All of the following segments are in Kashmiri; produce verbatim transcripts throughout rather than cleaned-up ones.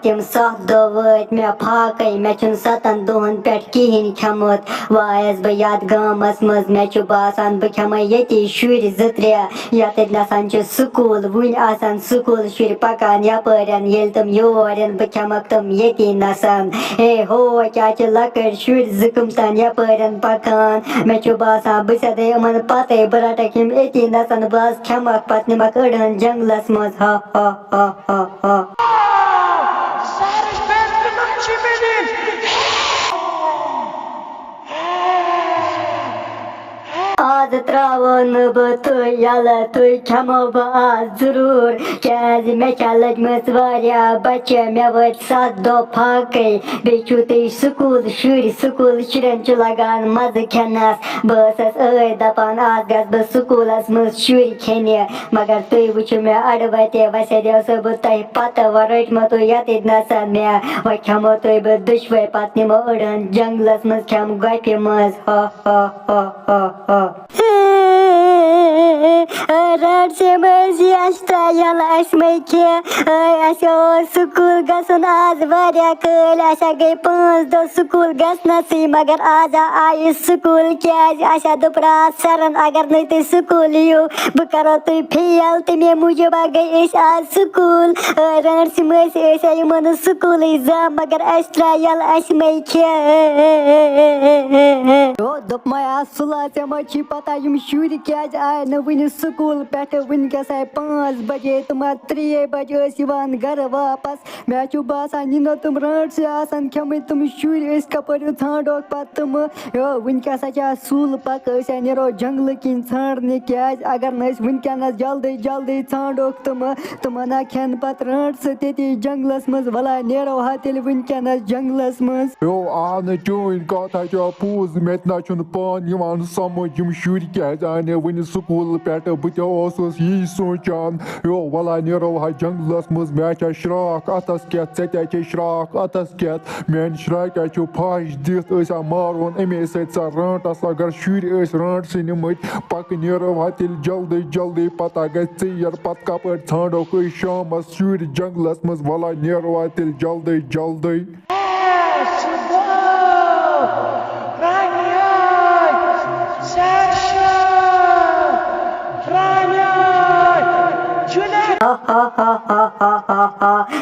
تِم ستھ دۄہ وٲتۍ مےٚ فاقے، مےٚ چھُنہٕ ستن دۄہن پٮ۪ٹھ کِہیٖنۍ کھیوٚمُت۔ وۄنۍ آیس بہٕ یتھ گامس منٛز، مےٚ چھُ باسان بہٕ کھٮ۪مے ییٚتی شُرۍ زٕ ترٛےٚ۔ یتٮ۪تھ نسن چھُ سکوٗل، وُنہِ آسن سکوٗل شُرۍ پکان یپٲرٮ۪ن، ییٚلہِ تِم یور یِن بہٕ کھٮ۪مکھ تِم ییٚتی نسن۔ ہے ہو، کیٛاہ چھِ لۄکٕٹۍ شُرۍ زٕ کٕمتن یپٲرٮ۪ن پکان؟ مےٚ چھُ باسان بہٕ سیدے یِمن پتے، بہٕ رٹکھ یِم أتی نسن، بہٕ حظ کھٮ۪مکھ پتہٕ نِمکھ أڑہن جنگلس منٛز۔ ہا ہا ہا ہا ہا۔ آز ترٛاوو نہٕ بہٕ تُہۍ یَلہٕ، تُہۍ کھٮ۪مو بہٕ آز ضروٗر، کیٛازِ مےٚ چھےٚ لٔجمٕژ واریاہ بۄچھِ، مےٚ وٲتۍ ستھ دۄہ فاقے، بیٚیہِ چھِو تُہۍ سکوٗل شُرۍ، سکوٗل شُرٮ۪ن چھُ لگان مزٕ کھٮ۪نس۔ بہٕ ٲسٕس ٲدۍ دپان، آز گژھٕ بہٕ سکوٗلس منٛز شُرۍ کھٮ۪نہِ، مگر تُہۍ وٕچھِو مےٚ اَڑٕ وَتہِ، وۄنۍ سیدیو سا بہٕ تۄہہِ پتہٕ، وۄنۍ رٔٹۍ مےٚ تُہۍ یَتٕتۍ نَسا مےٚ، وۄنۍ کھٮ۪مو تُہۍ بہٕ دُشوَے، پتہٕ نِمو أڑہَن جنٛگلَس منٛز، کھٮ۪م گۄپھِ منٛز۔ ہا ہا ہا ہا ہا۔ رانٛٹسے مٔنٛزۍ اَسہِ ترٛایہِ یَلہٕ اَسہِ مَے کھےٚ۔ اے، اَسہِ اوس سکوٗل گژھُن آز واریاہ کٲلۍ، اَسہِ ہا گٔے پانٛژھ دۄہ سکوٗل گژھنَسٕے، مگر آز ہا آیہِ سکوٗل۔ کیٛازِ؟ اَسہِ ہا دوٚپ راتھ سَرَن، اگر نہٕ تُہۍ سکوٗل یِیِو، بہٕ کَرو تُہۍ فیل۔ تَمے موٗجوٗب ہا گٔے أسۍ آز سکوٗل۔ اے، رانٛٹسہِ مٔنٛزۍ أسۍ ہا یِمو نہٕ سکوٗلٕے زانٛہہ، مگر اَسہِ ترٛایہِ یَلہٕ اَسہِ مَے کھےٚ۔ او، دوٚپمَے آز سُلا، ژےٚ ما چھی پتہ یِم شُرۍ کیٛازِ آے نہٕ وٕنہِ سکوٗل پٮ۪ٹھٕ؟ وٕنکٮ۪س آے پانٛژھ بجے، تِم آے ترٛیٚیے بجہِ ٲسۍ یِوان گرٕ واپس۔ مےٚ چھُ باسان، یہِ نہ تِم رانٛٹسہِ آسَن کھٮ۪مٕتۍ، تِم شُرۍ، أسۍ کَپٲرۍ ژھانٛڈوکھ پتہٕ تِمہٕ؟ یو، وٕنکٮ۪س ہا چھِ آز سُل، پَکھ أسۍ ہا نیرو جنٛگلہٕ کِنۍ ژھانٛڈنہِ، کیٛازِ اگر نہٕ أسۍ وٕنکٮ۪نَس جلدی جلدی ژھانٛڈوکھ تِمہٕ، تِمَن ہا کھٮ۪ن پتہٕ رانٛٹسہٕ تٔتی جنٛگلَس منٛز۔ وَلہٕ ہا نیرو ہا تیٚلہِ وٕنکٮ۪نَس جنٛگلَس منٛز۔ یو، اہنہٕ، چٲنۍ کَتھ ہا چھےٚ پوٚز، مےٚ تہِ نہ چھُنہٕ پانہٕ یِوان سمجھ، یِم شُرۍ کیٛازِ آے نہٕ وٕنہِ سکوٗل پٮ۪ٹھٕ؟ بہٕ تہِ اوسُس یی سونٛچان۔ یو، وَلہٕ ہا نیرو ہا جنٛگلَس منٛز، مےٚ چھےٚ شرٛاکھ اَتھَس کٮ۪تھ، ژےٚ تہِ چھےٚ شرٛاکھ اَتھَس کٮ۪تھ، میٛانہِ شرٛاکہِ ہا چھُ پھَش دِتھ، أسۍ ہا مارون اَمے سۭتۍ سۄ رانٛٹَس۔ اگر شُرۍ ٲسۍ رانٛٹسٕے نِمٕتۍ، پَکہٕ نیرو ہا تیٚلہِ جلدی جلدی، پَتہٕ گژھِ ژیر، پَتہٕ کَپٲرۍ ژھانٛڈوکھ أسۍ شامَس شُرۍ جنٛگلَس منٛز؟ وَلہٕ ہا نیرو ہا تیٚلہِ جلدی جلدی۔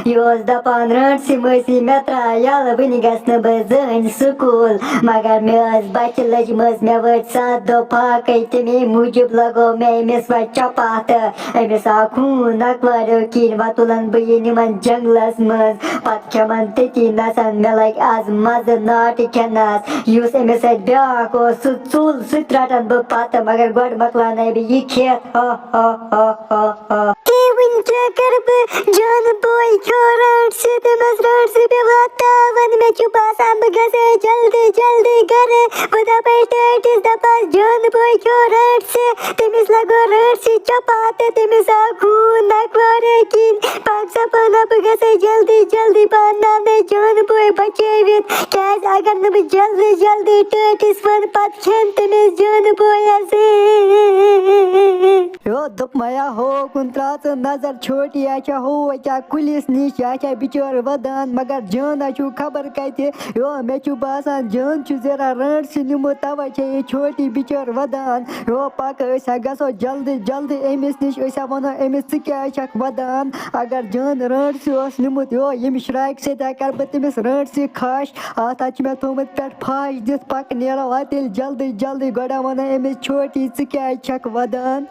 یہِ اوس دَپان، "رانٛٹسہِ مٲسی، مےٚ ترٛاو یَلہٕ، وٕنہِ گژھٕ نہٕ بہٕ زٕہٕنۍ سکوٗل۔" مگر مےٚ ٲس بۄچھِ لٔجمٕژ، مےٚ وٲتۍ سَتھ دۄہ فاقے، تَمے موٗجوٗب لَگوو مےٚ أمِس وۄنۍ چپاتہٕ۔ أمِس آو خوٗن نَکواریو کِنۍ، وۄنۍ تُلَن بہٕ یہِ نِمَن جنٛگلَس منٛز، پَتہٕ کھٮ۪مَن تٔتی نَسَن، مےٚ لَگہِ آز مَزٕ ناٹہِ کھٮ۪نَس۔ یُس أمِس سۭتۍ بیٛاکھ اوس، سُہ ژوٚل، سُہ تہِ رَٹَن بہٕ پَتہٕ، مگر گۄڈٕ مۄکلاونَے بہٕ یہِ کھٮ۪تھ۔ ہا ہا ہا ہا ہا۔ ہے، وٕنہِ کیٛاہ کَرٕ بہٕ؟ جانہٕ بوے کھیوٚو رانٛٹسہِ، تٔمِس رانٛٹسہِ پیوٚو تاوَن۔ مےٚ چھُ باسان، بہٕ گژھٕ جلدی جلدی گَرٕ۔ بہٕ دَپَے ٹٲٹِس، دَپَس، "جانہٕ بوے کھیوٚو رانٛٹسہِ، تٔمِس لَگوو رانٛٹسہِ چپاتہٕ، تٔمِس آو خوٗن نَکوارے کِنۍ۔ پَکھ سا پانہ، بہٕ گژھٕ جلدی جلدی پانہٕ ناونَے جانہٕ بوے بچٲوِتھ، کیٛازِ اگر نہٕ بہٕ جلدی جلدی ٹٲٹِس وَنہٕ، پَتہٕ کھٮ۪ن تٔمِس جانہٕ بویَس۔" یو، دوٚپمَے ہا، ہو کُن ترٛاو ژٕ نظر، چھوٹی ہا چھےٚ ہو کیٛاہ کُلِس نِش، یہِ ہا چھےٚ بِچٲر وَدان، مگر جان ہا چھُو خبر کَتہِ۔ یو، مےٚ چھُ باسان، جان چھُ زیرا رانٛٹسہِ نیوٗمُت، تَوَے چھےٚ یہِ چھوٹی بِچٲر وَدان۔ یو، پَکھ، أسۍ ہا گژھو جلدی جلدی أمِس نِش، أسۍ ہا وَنو أمِس، "ژٕ کیٛازِ چھَکھ وَدان؟" اگر جان رانٛٹسہِ اوس نیوٗمُت، یو، ییٚمہِ شرٛاکہِ سۭتۍ ہا کَرٕ بہٕ تٔمِس رانٛٹسہِ کھَش۔ اَتھ ہا چھِ مےٚ تھوٚومُت پٮ۪ٹھ پھَش دِتھ، پَکھ نیرو اَتہِ تیٚلہِ جلدی جلدی۔ گۄڈٕ ہا وَنو أمِس، "چھوٹی، ژٕ کیٛازِ چھَکھ وَدان؟"